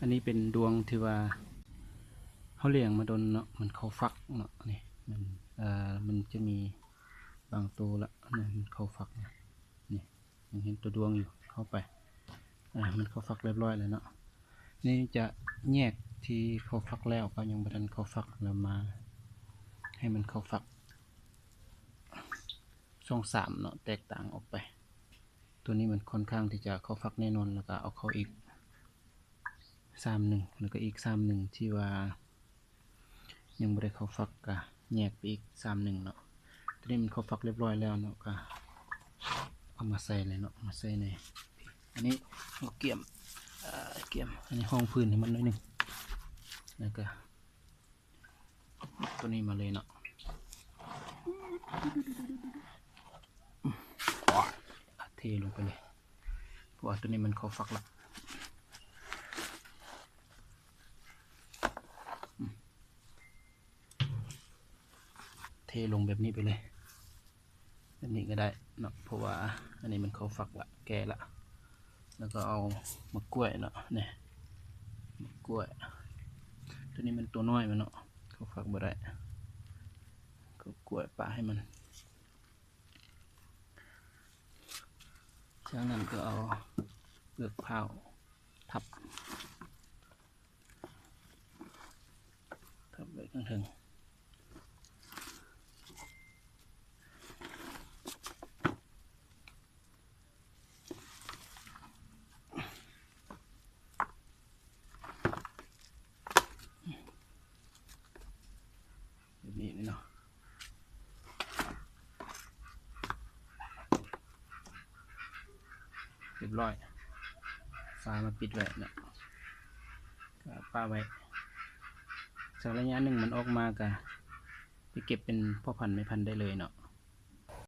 ອັນນີ້ເປັນດວງທີ່ວ່າເຮົາລ້ຽງມາດົນເນາະ ມັນເຂົ້າຝັກເນາະ ນີ້ມັນ ເອີ ມັນຈະມີບາງໂຕລະ ມັນເຂົ້າຝັກນະ ນີ້ຍັງເຫັນໂຕດວງຢູ່ ເຂົ້າໄປ ອາ ມັນເຂົ້າຝັກຮຽບຮ້ອຍແລ້ວເນາະ. ນີ້ຈະແຍກທີ່ເຂົ້າຝັກແລ້ວກັບຍັງບໍ່ທັນເຂົ້າຝັກ ແລ້ວມາໃຫ້ມັນເຂົ້າຝັກຊ່ອງສາມເນາະ ແຕກຕ່າງອອກໄປ. ໂຕນີ້ມັນຄ່ອນຂ້າງທີ່ຈະເຂົ້າຝັກແນ່ນອນ ແລ້ວກໍເອົາເຂົ້າອີກຊາມໜຶ່ງ ແລ້ວກໍອີກຊາມໜຶ່ງທີ່ວ່າຍັງບໍ່ໄດ້ເຂົ້າຝັກ ກໍແຍກໄປອີກຊາມໜຶ່ງເນາະ. ໂຕນີ້ມັນເຂົ້າຝັກຮຽບຮ້ອຍແລ້ວເນາະ ກໍເອົາມາໃສ່ເລີຍເນາະ ເອົາມາໃສ່ໃນ ອັນນີ້ເຮົາກຽມ ເອີ ກຽມ ອັນນີ້ຮອງພື້ນໃຫ້ມັນໜ້ອຍໜຶ່ງ ແລ້ວກໍ ໂຕນີ້ມາເລີຍເນາະ ເທລົງໄປເລີຍ ເພາະວ່າໂຕນີ້ມັນເຂົ້າຝັກລະ ເທລົງແບບນີ້ໄປເລີຍ. ແບບນີ້ກໍໄດ້ເນາະ ເພາະວ່າອັນນີ້ມັນເຂົ້າຝັກລະ ແກ່ລະ. ແລ້ວກໍເອົາໝາກກ້ວຍເນາະ ນີ້ ໝາກກ້ວຍ ໂຕນີ້ມັນໂຕນ້ອຍມັນເນາະ ເຂົ້າຝັກບໍ່ໄດ້ ເອົາກ້ວຍປະໃຫ້ມັນ. ຈາກນັ້ນກໍເອົາເປືອກພ້າວທັບ ທັບໄວ້ຂ້າງເທິງ ແບບນີ້ເນາະ. ຮຽບຮ້ອຍ ຝາມາປິດໄວ້ເນາະ ກໍປະໄວ້ ສັກໄລຍະໜຶ່ງມັນອອກມາ ກໍໄປເກັບເປັນພໍ່ພັນແມ່ພັນໄດ້ເລີຍເນາະ.